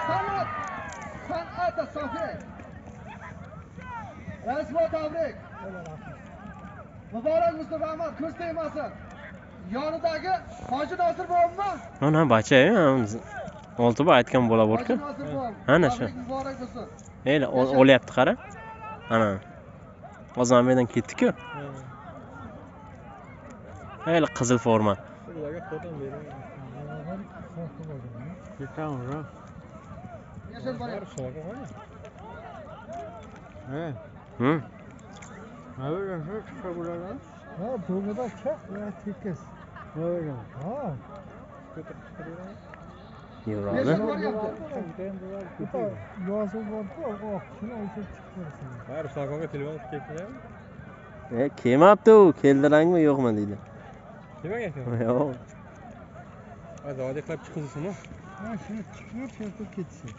San'at. San'at Safet. Rasmo tabrik. Muborak bo'lsin, rahmat, ko'z tegmasin. Yonidagi Hoji Nosir bobommi? Ana bacha, olti aytgan bola bor-ku. Ana shu. Muborak bo'lsin. Ey, olyapti qara. Ana. Hozir mana bu yerdan ketdi-ku. Ey, qizil forma. Ha, do'ngida chiq va tekis. Ha. Yuradi. Yozuv bor-ku, oq, shuni o'chirib chiqib ko'rasan. Ha, Ruslan aka telefon qilib kelibmi? Kelmabdi u, keldirangmi yo'qmi deydi. Kelmagan ekan. Yo'q. Ha, zavodiy qilib chiqizsinmi? Ha, shuni chiqib chiqib ketsin.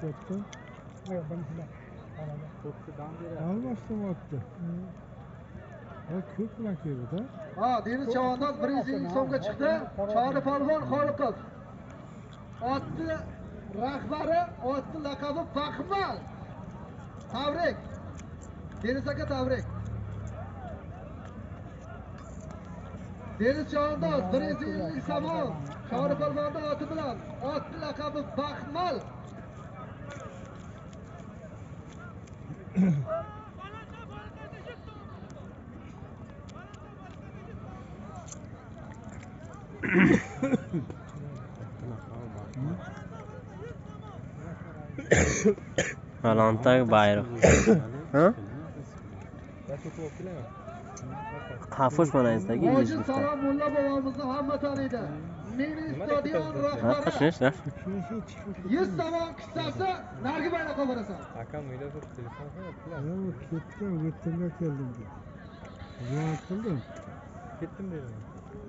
Ketdi. Almashdim otdi. Ha, ko'p bilan keldi-da. Ha, Deniz Chavandoz 150 so'mga chiqdi. Chori polvon Xoliqov. Otni rahbari, otni laqabi Baxmal. Tabrik. Deniz aka tabrik. Deniz Chavandoz 150 somon. Chori polvonning oti bilan otni laqabi Baxmal. Falontak bayroq. Ha? Qafush mana ezdagi Hoji Salom mulla bobomizni hamma taniydi. Mini stadion rahbari. 100 somon kissasi narigi bayroqqa borasan. Akam uyda turib telefon qilyaptilar. Yo'q, ketdim, o'ttimga keldim deb. Ziyorat qildim. Ketdim dedim.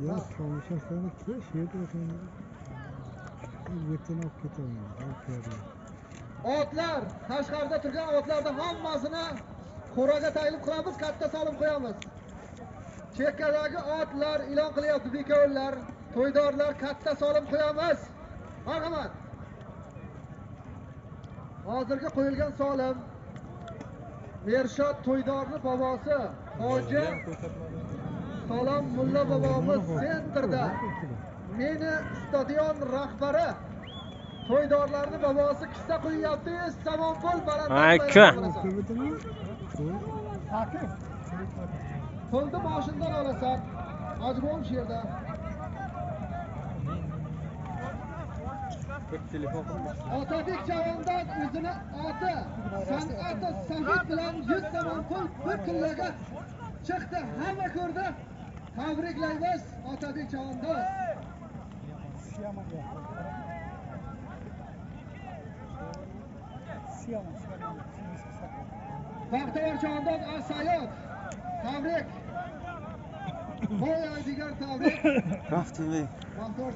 Ya, tomosha qilib, shu yerda o'tiraman. O'tini olib ketaman, olib keldim. Otlar, tashqarida turgan otlarni hammasini qo'raga tayinlab qilamiz, katta solim qo'yamiz. Chekkadagi otlar e'lon qilyapti, bekovlar, to'ydorlar katta solim qo'yamiz. Marhamat. Hozirgi qo'yilgan solim Mershod to'ydorning bobosi Hoji Salom mulla bobomiz sentrda. Meni stadion rahbari to'ydorlarning bobosi kissa qo'yyapti, somon pul baland. Aka. Pulni moshindan olasan. Hoji bobom shu yerda. Otabek Chavandoz o'zini oti San'ati Safid bilan 100 somon pul bir kunlarga chiqdi. Hamma ko'rdi. Tabriklaymiz Otabek Chavandoz. Baxtiyor Chavandoz Asayot. Tabrik. Boya digar tabrik. Raftimi. Baxtiyor